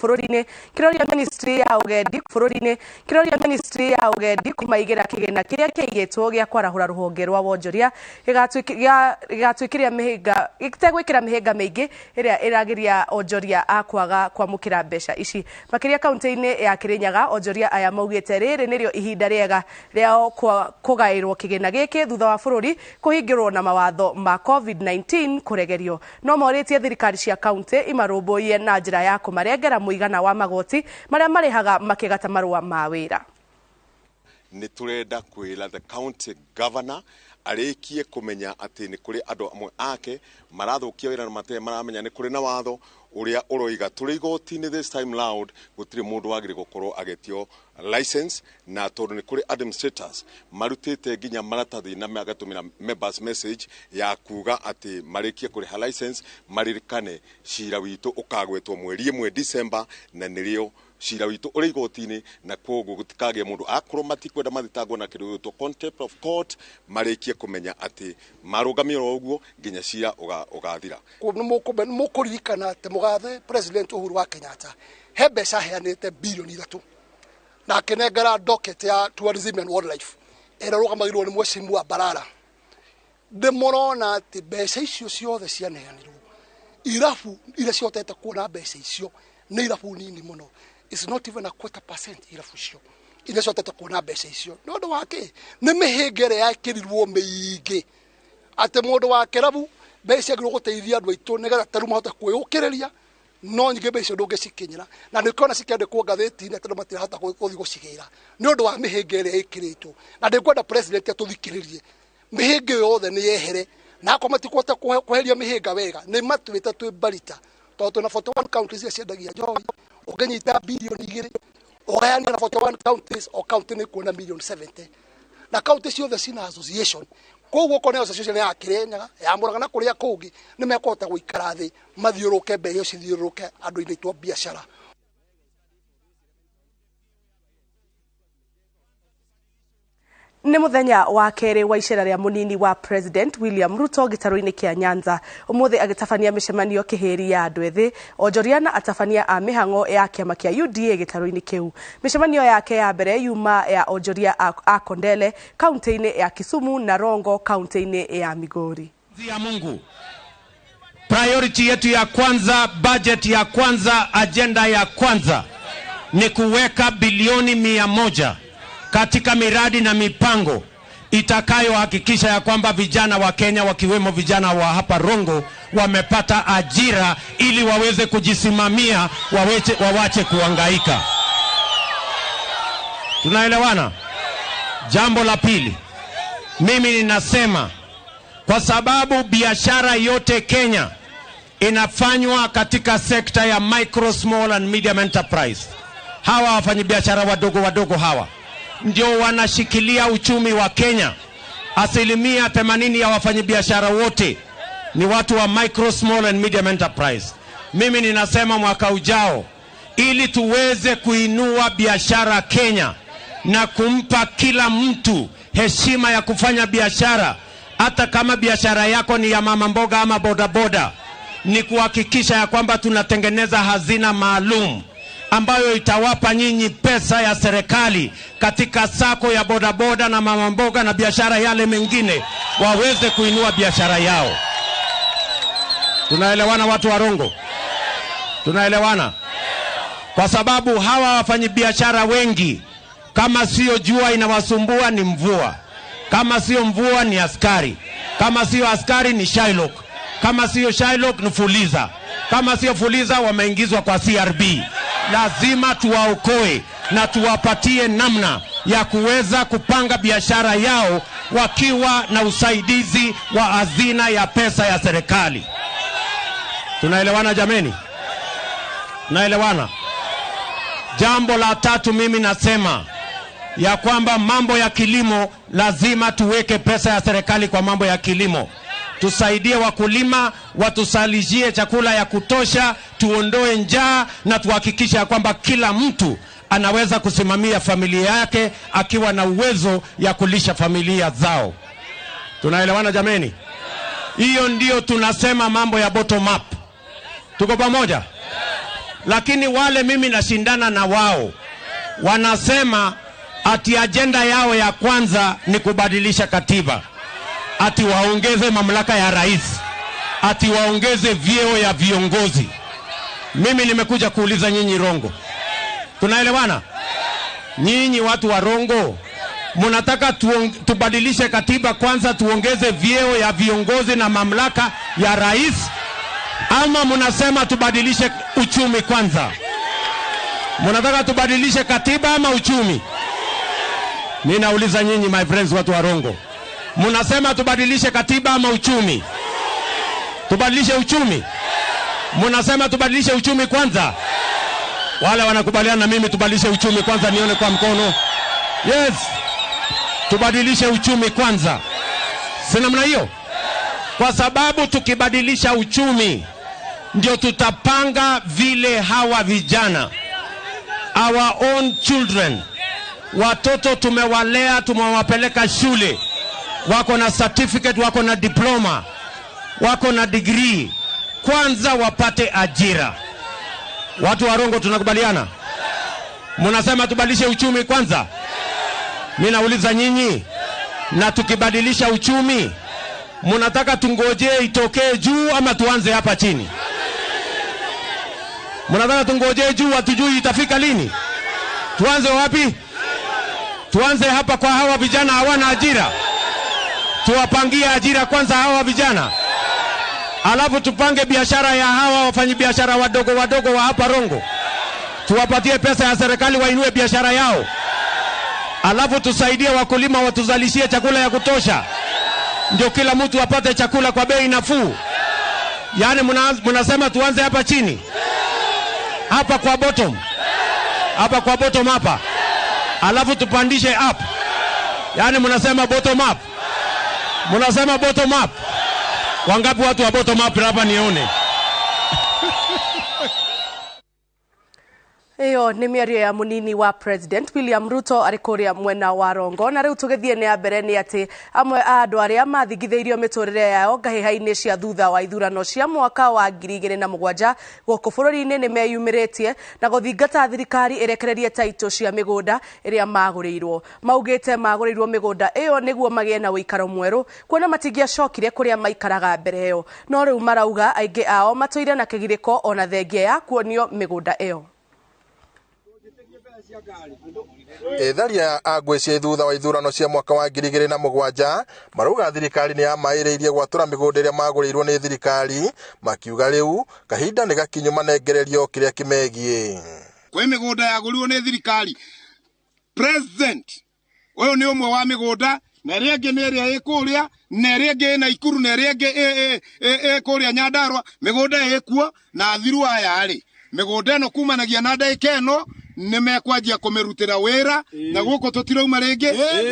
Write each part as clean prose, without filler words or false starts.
Bũrũri-inĩ kĩroria ministry ya ũgendi bũrũri-inĩ kĩroria ministry ya ũgendi kũmaigĩra kĩgĩna kĩrĩa kĩaigĩtwo gĩa kwarahũra rũhonge rwa wonjoria gĩgatuĩkĩria mĩhĩnga gĩtegwĩkĩra mĩhĩnga mĩingĩ ĩrĩa ĩragĩria onjoria a kwaga kwamũkĩra mbeca ici. Makĩria kaunti-inĩ ya Kirinyaga, onjoria aya maugĩte rĩrĩ nĩrĩo ihinda rĩega rĩao kũgaĩrwo kĩgĩna gĩkĩ thutha wa bũrũri kũhingĩrwo na mawatho ma COVID-19 kũregerio. No morĩtie thirikari cia kaunti imarũmbũiye na njĩra ya kũmarengera mũigana wa magoti marĩa marĩhaga makĩgata marũa ma wĩra. Nĩ tũrenda kwĩra the county governor arĩkie kũmenya atĩ nĩ kũrĩ andũ amwe ake marathũkia wĩra na matarĩ maramenya nĩ kũrĩ na watho ũrĩa ũroiga tũrĩ igoti-inĩ this time round gũtirĩ mũndũ wagĩrĩirwo gũkorwo agĩtio license, na tondũ nĩ kũrĩ administrators marutĩte nginya maratathi na magatũmĩra members message ya kuga atĩ marĩkie kũrĩha license maririkane cira witũ ũkagwetwo mweri 1 December, na nĩrĩo cira witũ ũrĩ igoti-inĩ, na koguo gũtikagĩe mũndũ akorwo matikwenda mathitangwo na kĩndũ gĩgwĩtwo contempt of court, marĩkie kũmenya atĩ marũgamio oro ũguo nginya cira ũgathira. Mũkũririkana atĩ mũgathe President Uhuru wa Kenyatta he mbeca aheanĩte bilioni 3 na akĩnengera docket ya tourism and wildlife ĩrĩa ĩrũgamagĩrĩrwo nĩ Mheshimiwa Balala. Ndĩmũrona atĩ mbeca icio ciothe cianeanirwo, irabu iria cihotete kuona mbeca icio nĩ irabu nini mũno. It's not even a quarter percent irabu icio iria cihotete kuona mbeca icio. Nĩ ũndũ wa kĩ? Nĩ mĩhĩnga ĩrĩa yekĩrirwo mĩingĩ atĩ mũndũ wa kĩrabu mbeca ciagĩrĩirwo gũteithia andũ aitũ nĩgetha ta rĩu mahote kwĩyũkĩrĩria, no nyingĩ mbeca icio ndũngĩcikinyĩra, na nĩũkĩona cikĩandĩkwo ngathĩti-inĩ atĩ andũ matirahota gũthiĩ gũcigĩra nĩ ũndũ wa mĩhĩnga ĩrĩa ĩkĩrĩtwo. Na ndĩkwenda president atũthikĩrĩrie, mĩhĩnga ĩyo yothe nĩ yehere, na akorwo matikũhota kweheria mĩhĩnga wega nĩ matuĩte twĩ mbarita, tondũ twĩna 41 counties iria ciendagia njohi, ũngĩnyita bilioni 2 ũgayanie na 41 counties, o county nĩ kuona milioni 70, na county ciothe cina association. Koguo okorwo nĩ association ya Kirinyaga, ya Murang'a na kũrĩa kũngĩ, nĩ mekũhota gũikara thĩ mathiũrũrũke mbeca icio cithiũrũrũke andũ-inĩ aitũ a biacara. Nĩ mũthenya wa kerĩ wa icera rĩa mũnini wa President William Ruto gĩtarũ-inĩ kĩa Nyanza. Ũmũthĩ agĩtabania mĩcemanio kĩhĩri ya andũ ethĩ, onjoria na atabania a mĩhang'o ya kĩama kĩa UDA gĩtarũ-inĩ kĩu. Mĩcemanio yake ya mbere yuma ya onjoria a Kondele kaunti-inĩ ya Kisumu na Rongo kaunti-inĩ ya Migori. Ya Mungu. Priority yetu ya kwanza, budget ya kwanza, agenda ya kwanza ni kuweka bilioni 100 katika miradi na mipango itakayohakikisha ya kwamba vijana wa Kenya wakiwemo vijana wa hapa Rongo wamepata ajira ili waweze kujisimamia, wawache kuhangaika. Tunaelewana? Jambo la pili, mimi ninasema kwa sababu biashara yote Kenya inafanywa katika sekta ya micro, small and medium enterprise. Hawa wafanyabiashara wadogo wadogo hawa ndio wanashikilia uchumi wa Kenya. 80% ya wafanyabiashara wote ni watu wa micro, small and medium enterprise. Mimi ninasema mwaka ujao, ili tuweze kuinua biashara Kenya na kumpa kila mtu heshima ya kufanya biashara, hata kama biashara yako ni ya mama mboga ama bodaboda, ni kuhakikisha ya kwamba tunatengeneza hazina maalum ambayo itawapa nyinyi pesa ya serikali katika sako ya bodaboda na mama mboga na biashara yale mengine, waweze kuinua biashara yao. Tunaelewana watu wa Rongo? Tunaelewana? Kwa sababu hawa wafanyabiashara wengi, kama sio jua inawasumbua ni mvua, kama sio mvua ni askari, kama sio askari ni Shylock, kama sio Shylock ni Fuliza, kama sio Fuliza wameingizwa kwa CRB. Lazima tuwaokoe na tuwapatie namna ya kuweza kupanga biashara yao wakiwa na usaidizi wa hazina ya pesa ya serikali. Tunaelewana jameni? Tunaelewana? Jambo la tatu, mimi nasema ya kwamba mambo ya kilimo lazima tuweke pesa ya serikali kwa mambo ya kilimo. Tusaidie wakulima, watusalishie chakula ya kutosha, tuondoe njaa na tuhakikishe ya kwamba kila mtu anaweza kusimamia familia yake akiwa na uwezo ya kulisha familia zao. Tunaelewana jameni? Hiyo ndio tunasema mambo ya bottom up. Tuko pamoja? Lakini wale mimi nashindana na wao wanasema ati ajenda yao ya kwanza ni kubadilisha katiba, ati waongeze mamlaka ya rais, ati waongeze vyeo ya viongozi. Mimi nimekuja kuuliza nyinyi Rongo, tunaelewana? Nyinyi watu wa Rongo mnataka tubadilishe katiba kwanza, tuongeze vyeo ya viongozi na mamlaka ya rais, ama mnasema tubadilishe uchumi kwanza? Mnataka tubadilishe katiba ama uchumi? Mimi nauliza nyinyi my friends, watu wa Rongo, mnasema tubadilishe katiba ama uchumi? Tubadilishe uchumi? Mnasema tubadilishe uchumi kwanza? Wale wanakubaliana na mimi tubadilishe uchumi kwanza, nione kwa mkono. Yes, tubadilishe uchumi kwanza. Si namna hiyo? Kwa sababu tukibadilisha uchumi ndio tutapanga vile hawa vijana, our own children, watoto tumewalea, tumewapeleka shule, wako na certificate, wako na diploma, wako na degree, kwanza wapate ajira. Watu wa Rongo tunakubaliana? Mnasema tubadilishe uchumi kwanza? Mimi nauliza nyinyi, na tukibadilisha uchumi mnataka tungojee itokee juu ama tuanze hapa chini? Mnataka tungojee juu, hatujui itafika lini? Tuanze wapi? Tuanze hapa kwa hawa vijana hawana ajira. Tuwapangie ajira kwanza hawa vijana, alafu tupange biashara ya hawa wafanyabiashara wadogo wadogo wa hapa Rongo, tuwapatie pesa ya serikali wainue biashara yao, alafu tusaidie wakulima watuzalishie chakula ya kutosha, ndio kila mtu apate chakula kwa bei nafuu. Yaani mnasema tuanze hapa chini, hapa kwa bottom, hapa kwa bottom hapa, alafu tupandishe up. Yaani mnasema bottom up, mnasema bottom up. Wangapi watu wa bottom up hapa nione? Iyo ni mĩario ya munini wa President William Ruto arĩ kũrĩa mwena wa Rongo. Na rĩu tũgĩthiĩ na mbere nĩ atĩ amwe a andũ arĩa mathingithĩirio mĩtũrĩre yao ngahĩha-inĩ cia thutha wa ithurano cia mwaka wa 2007 gũkũ bũrũri-inĩ nĩ meyumĩrĩtie na gũthingata thirikari ĩrekererie taitũ cia mĩgũnda ĩrĩa magũrĩirwo. Maugĩte magũrĩirwo mĩgũnda ĩyo nĩguo magĩe na ũikaro mwerũ, kuona matingĩacokire kũrĩa maikaraga mbere ĩyo. No rĩu marauga aingĩ ao matũire na kĩgirĩko ona thengia ya kuonio mĩgũnda ĩyo. Etharia a ngũĩ cia thutha wa ithurano cia mwaka wa 2007 marauga thirikari nĩ yamaĩrĩirie gwatũra mĩgũnda ĩrĩa magũrĩirwo nĩ thirikari, makiuga rĩu kahinda nĩ gakinyu manengererio kĩrĩa kĩmegiĩ. Kwĩ mĩgũnda yagũrirwo nĩ thirikari, president ũyũ nĩ ũmwe wa mĩgũnda, na ĩrĩa ĩngĩ nĩ ĩrĩa ĩ kũrĩa, na ĩrĩa ĩngĩ ĩ Naikuru, na ĩrĩa ĩngĩ ĩ kũrĩa Nyandarua. Mĩgũnda ĩkuo na athiru aya rĩ, mĩgũnda ĩno kumanagia na ndagĩka ĩno nĩ mekwanjia kũmĩrutĩra wĩra, na gũkũ tũtirauma rĩngĩ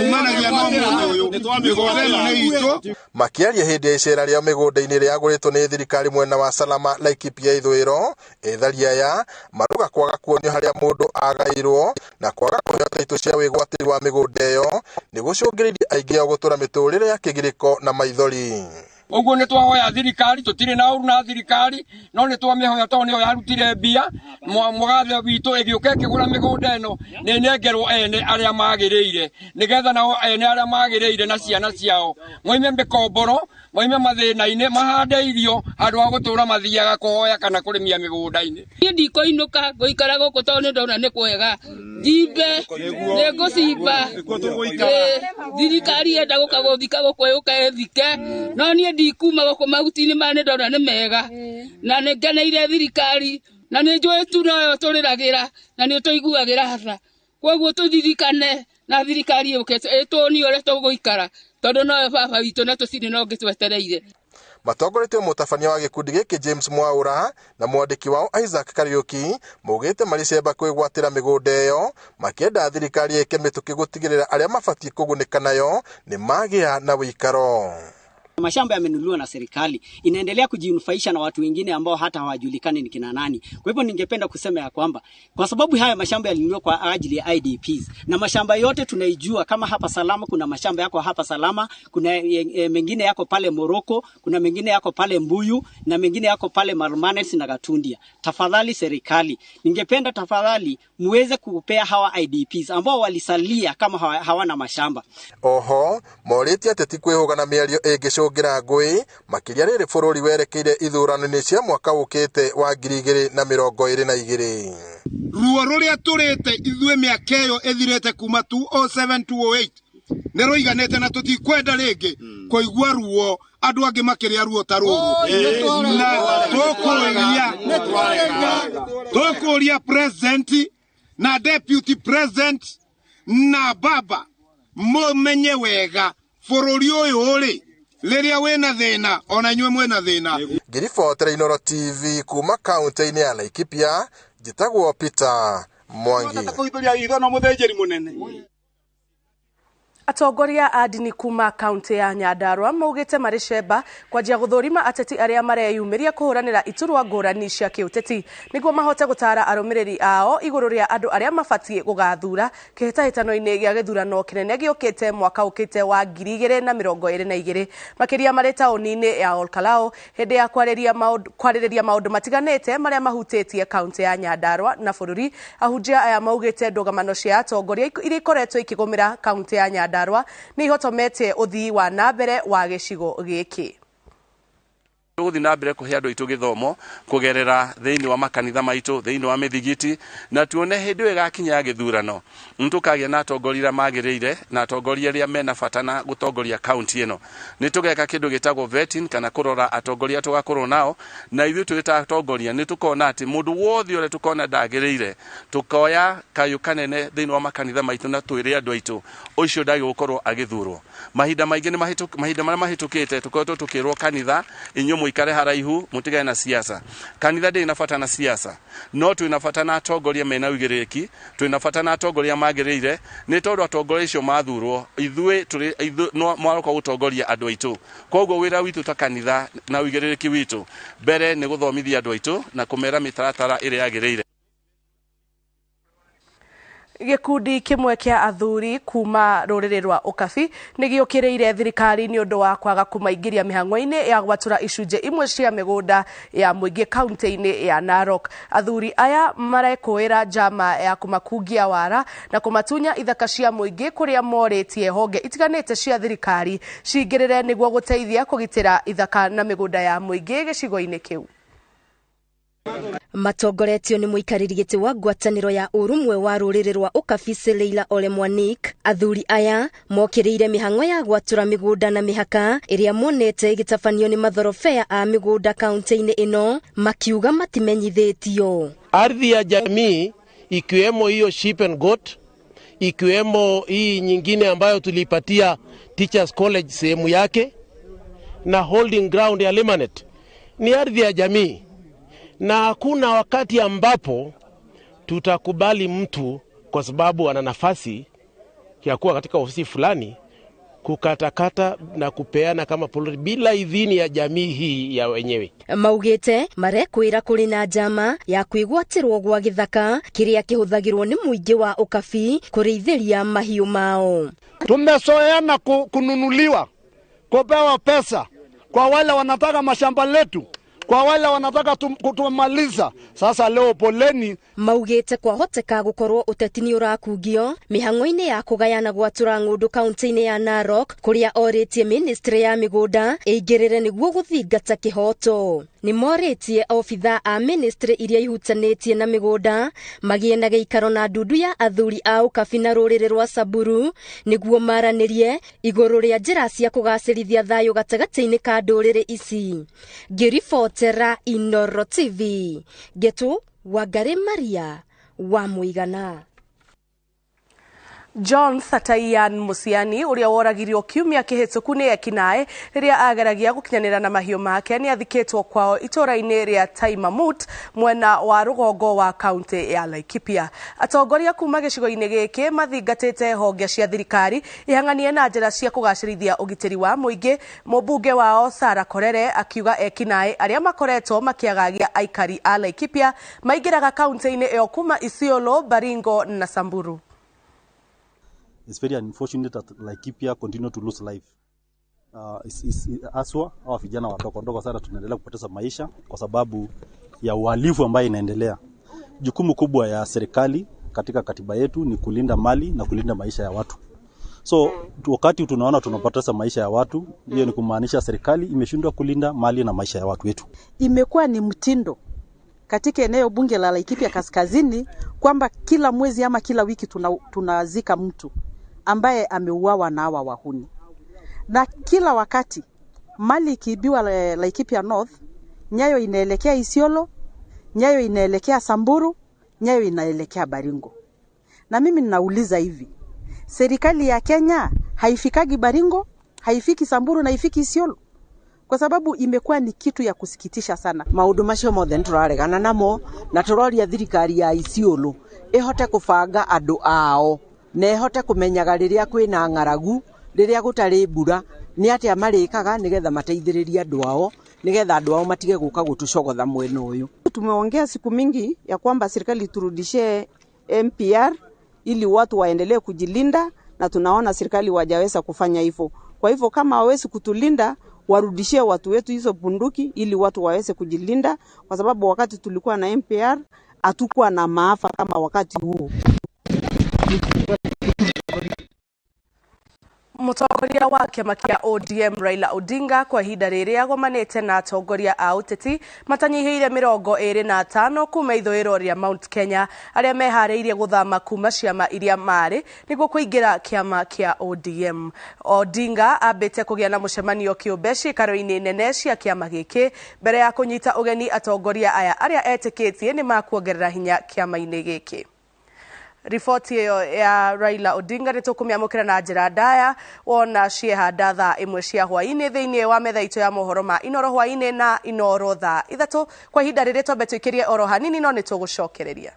kumanagia na ũmũthĩ ũyũ. Mĩgũnda ĩno nĩ itũ. Makĩaria hĩndĩ ya icera rĩa mĩgũnda-inĩ ĩrĩa yagũrĩtwo nĩ thirikari mwena wa Salama Laikipia ithũĩro, ethari aya marauga kwaga kuonio harĩa mũndũ agairwo na kwaga kũheo taitũ cia wĩgwatĩri wa mĩgũnda ĩyo nĩ gũcũngĩrĩirie aingĩ ao gũtũra mĩtũrĩre ya kĩgirĩko na maithori. Ũguo nĩ twahoya thirikari, tũtirĩ na ũru na thirikari, no nĩ twamĩhoya tondũ nĩyo yarutire mbia mũgathe witũ ĩgĩũka ĩkĩgũra mĩgũnda ĩno, nĩ ĩnengerwo ene arĩa magĩrĩire, nĩgetha nao ene arĩa magĩrĩire na ciana ciao moime mĩkomboro, moime mathĩna-inĩ, mahande irio handũ ha gũtũra mathiaga kũhoya kana kũrĩmia mĩgũnda-inĩ. Niĩ ndikũinũka, ngũikara gũkũ tondũ nĩ ndona nĩ kwega. Njimbe, nĩ ngũcimba. Thirikari yenda gũka gũthika gũkũ ĩũke ĩthike, no niĩ ndikuma gũkũ mahuti-inĩ maya nĩ ndona nĩ mega, na nĩ ngeneire thirikari, na nĩ njũĩ tu noyo tũrĩragĩra na nĩ tũiguagĩra tha. Koguo tũririkane na thirikari yũke ĩtũonie ũrĩa tũgũikara, tondũ noyo baba witũ na tũtirĩ na ũngĩ twetereire. Matongoretio mũtabania wa gĩkundi gĩkĩ James Mwaura na mwandĩki wao Isaac Kariuki maugĩte marĩ cemba kwĩgwatĩra mĩgũnda ĩyo, makĩenda thirikari ĩke mĩtũkĩ gũtigĩrĩra arĩa mabatiĩ kũgunĩka nayo nĩ magĩa na ũikaro. Mashamba yamenunuliwa na serikali inaendelea kujinufaisha na watu wengine ambao hata hawajulikani ni kina nani. Kwa hivyo ningependa kusema ya kwamba kwa sababu haya mashamba yalinunuliwa kwa ajili ya IDPs na mashamba yote tunaijua, kama hapa Salama kuna mashamba yako hapa Salama, kuna mengine yako pale Moroko, kuna mengine yako pale Mbuyu na mengine yako pale Marmanet na Gatundia. Tafadhali serikali, ningependa tafadhali muweze kupea hawa IDPs ambao walisalia kama hawana mashamba. Oho morĩtie ateti kwĩhũga na mĩario ĩngĩcũngĩra ngũĩ makĩria rĩrĩ bũrũri werekeire ithurano-inĩ cia mwaka ũkĩte wa 2022. Ruo rũrĩa tũrĩte ithuĩ mĩaka ĩyo ĩthirĩte kuma 2007 2008 nĩ rũiganĩte na tũtikwenda rĩngĩ kũigua ruo andũ angĩ makĩrĩa ruo ta rũrũ, na tũkũria president na deputy president na baba mumenye wega bũrũri ũyũ rĩ rĩrĩa wĩna thĩna ona inyuĩ mwĩna thĩna. Ngĩribotera Inooro TV kuma kaunti-inĩ ya Laikipia, njĩtagwo Peter Mwangi. Atongoria a ndini kuma kaunti ya Nyandarua maugĩte marĩ cemba kwanjia gũthũrima ateti arĩa mareyumĩria kũhũranĩra iturwa ngũrani cia kĩũteti nĩguo mahote gũtara arũmĩrĩri ao igũrũ rĩa andũ arĩa mabatiĩ gũgathura kĩhĩtahĩtano-inĩ gĩa gĩthurano kĩnene gĩũkĩte mwaka ũkĩte wa 2022 makĩria marĩ taũni-inĩ ya Olkalou hĩndĩ ya kwarĩrĩria maũndũ matiganĩte marĩa mahutĩtie kaunti ya Nyandarua na bũrũri. Ahunjia aya maugĩte ndũgamano cia atongoria iria ikoretwo ikĩgũmĩra kaunti ya Nyandarua nĩ ihotomete ũthii wa na mbere wa gĩcigo gĩkĩ. Tũgũthiĩ na mbere kũhe andũ aitũ gĩthomo kũgerera thĩinĩ wa makanitha maitũ, thĩinĩ wa mĩthigiti, na tuone hĩndĩ ĩyo ĩgakinya ya gĩthurano nĩtũkagĩa na atongoria arĩa magĩrĩire na atongoria arĩa mena bata na gũtongoria kaunti ĩno. Nĩtũgeka kĩndũ gĩtagwo vetting kana kũrora atongoria tũgakorwo nao, na ithuĩ twĩ ta atongoria nĩtũkona atĩ mũndũ wothe ũrĩa tũkona ndagĩrĩire tũkoya kayũ kanene thĩinĩ wa makanitha maitũ na twĩre andũ aitũ ũcio ndagĩrĩirwo gũkorwo agĩthurwo. Mahinda maingĩ mahinda marĩa mahĩtũkĩte tũkoretwo tũkĩrwo kanitha inyuĩ mũikare haraihu mũtigane na siasa. Kanitha ndĩrĩ na bata na siasa, no twĩna bata na atongoria mena ũigĩrĩrĩki, twĩna bata na atongoria magĩrĩire, nĩ tondũ atongoria acio mathurwo ithuĩ no maroka gũtongoria andũ aitũ. Koguo wĩra witũ ta kanitha na ũigĩrĩrĩki witũ mbere nĩ gũthomithia andũ aitũ na kũmera mĩtaratara ĩrĩa yagĩrĩire. Gĩkundi kĩmwe kĩa athuri kuma rũrĩrĩ rwa Ũkabi nĩ gĩũkĩrĩire thirikari nĩ ũndũ wa kwaga kũmaingĩria mĩhang'o-inĩ ya gwatũra icunjĩ imwe cia mĩgũnda ya mũingĩ kaunti-inĩ ya Narok. Athuri aya marekũĩra njama ya kũmakungia wara na kũmatunya ithaka cia mũingĩ kũrĩa morĩtie honge itiganĩte cia thirikari cingĩrĩre nĩguo gũteithia kũgitĩra ithaka na mĩgũnda ya mũingĩ gĩcigo-inĩ kĩu. Matongoretio nĩ mũikarĩri gĩtĩ wa ngwatanĩro ya ũrũmwe wa rũrĩrĩ rwa Ũkabi Leila Ole Mwanik, athuri aya mokĩrĩire mĩhang'o ya gwatũra mĩgũnda na mĩhaka ĩrĩa monete ĩgĩtabanio nĩ mathorobea a mĩgũnda kaunti-inĩ ĩno, makiuga matimenyithĩtio. Ardhi ya jamii ikiwemo hiyo sheep and goat, ikiwemo hii nyingine ambayo tulipatia Teachers College sehemu yake na holding ground ya Limanet, ni ardhi ya jamii. Na hakuna wakati ambapo tutakubali mtu kwa sababu ana nafasi ya kuwa katika ofisi fulani kukatakata na kupeana kama polisi bila idhini ya jamii hii ya wenyewe. Maugite marekwira kuri na njama ya kwigwatirwo gwa githaka kiria kihuthagirwo ni muingi wa Ukabi kurĩithĩria mahiũ mao. Tumezoeana kununuliwa, kupewa pesa kwa wale wanataka mashamba letu, kwa wale wanataka kutumaliza. Sasa leo poleni. Maugite kwahoteka gukorwo uteti ni urakungio mihang'o-inĩ ya kugayana gwatura ng'ũndũ kaunti-inĩ ya Narok kuria orĩtie ministry ya mĩgũnda ĩingĩrĩre nĩguo gũthingata kĩhoto. Nĩ morĩtie obitha a ministry iria ihutanĩtie na mĩgũnda magĩe na gĩikaro na ndundu ya athuri a Ukabi na rũrĩrĩ rwa Samburu nĩguo maranĩrie igũrũ rĩa njĩra cia kũgacĩrithia thayũ gatagatĩ-inĩ ka ndũrĩrĩ ici. Ngĩribotera Inooro TV, Ngetu Wangari Maria wa Mũigana. John Sataiyan Musiani ũrĩa woragirwo kiumia kĩhĩtũku nĩ ekinaĩ rĩrĩa ageragia gũkinyanĩra na mahiũ make nĩ athikĩtwo kwao itũũra-inĩ rĩa Taimamut mwena wa rũgongo wa kaunti ya Laikipia. Atongoria kuma gĩcigo-inĩ gĩkĩ mathingatĩte honge cia thirikari ihang'anie na njĩra cia kũgacĩrithia ũgitĩri wa mũingĩ. Mũmbunge wao Sarah Korere akiuga ekinaĩ arĩa makoretwo makĩagagia aikari a Laikipia maingĩraga kaunti-inĩ ĩyo kuma Isiolo, Baringo na Samburu. It's very unfortunate that Laikipia continue to lose life. Haswa hawa vijana wadogo wadogo sana tunaendelea kupoteza maisha kwa sababu ya uhalifu ambayo inaendelea. Jukumu kubwa ya serikali katika katiba yetu ni kulinda mali na kulinda maisha ya watu. So wakati tunaona tunapoteza maisha ya watu, hiyo ni kumaanisha serikali imeshindwa kulinda mali na maisha ya watu wetu. Imekuwa ni mtindo katika eneo bunge la Laikipia Kaskazini kwamba kila mwezi ama kila wiki tunazika mtu ambaye ameuawa na hawa wahuni, na kila wakati mali ikiibiwa Laikipia North, nyayo inaelekea Isiolo, nyayo inaelekea Samburu, nyayo inaelekea Baringo. Na mimi ninauliza hivi, serikali ya Kenya haifikagi Baringo, haifiki Samburu na haifiki Isiolo? Kwa sababu imekuwa ni kitu ya kusikitisha sana. Maundu macio mothe nituraregana namo na turoria thirikari ya Isiolo ihote kubanga andu ao na ihote kumenyaga riria kwina ng'aragu, riria gutari mbura, ni atia marikaga nigetha mateithiririe andu ao, nigetha andu ao matige guka gutucogotha mwena uyu. Tumeongea siku mingi ya kwamba serikali turudishie MPR ili watu waendelee kujilinda, na tunaona serikali wajaweza kufanya hivyo. Kwa hivyo kama hawezi kutulinda, warudishie watu wetu hizo bunduki ili watu waweze kujilinda, kwa sababu wakati tulikuwa na MPR hatukuwa na maafa kama wakati huu. Mũtongoria wa kĩama kĩa ODM Raila Odinga kwa ihinda rĩrĩ agomanĩte na atongoria a ũteti matanyihĩire 25 kuma ithũĩro rĩa Mount Kenya arĩa meharĩirie gũthama kuma ciama iria marĩ nĩguo kũingĩra kĩama kĩa ODM. Odinga ambĩte kũgĩa na mũcemanio kĩũmbe ciikaro-inĩ nene cia kĩama gĩkĩ mbere ya kũnyita ũgeni atongoria aya arĩa etĩkĩtie nĩ makuongerera hinya kĩama-inĩ gĩkĩ. Riboti ĩyo ya Raila Odinga nĩ tũkũmĩamũkĩra na njĩra ndaya wona ciehanda thaa 1 cia hwaĩ-inĩ thĩinĩ wa metha itũ ya mohoro ma Inoro hwaĩ-inĩ na Inoro thaa 3. Kwa ihinda rĩrĩ twambe tũikĩrie oro hanini no nĩ tũgũcokereria.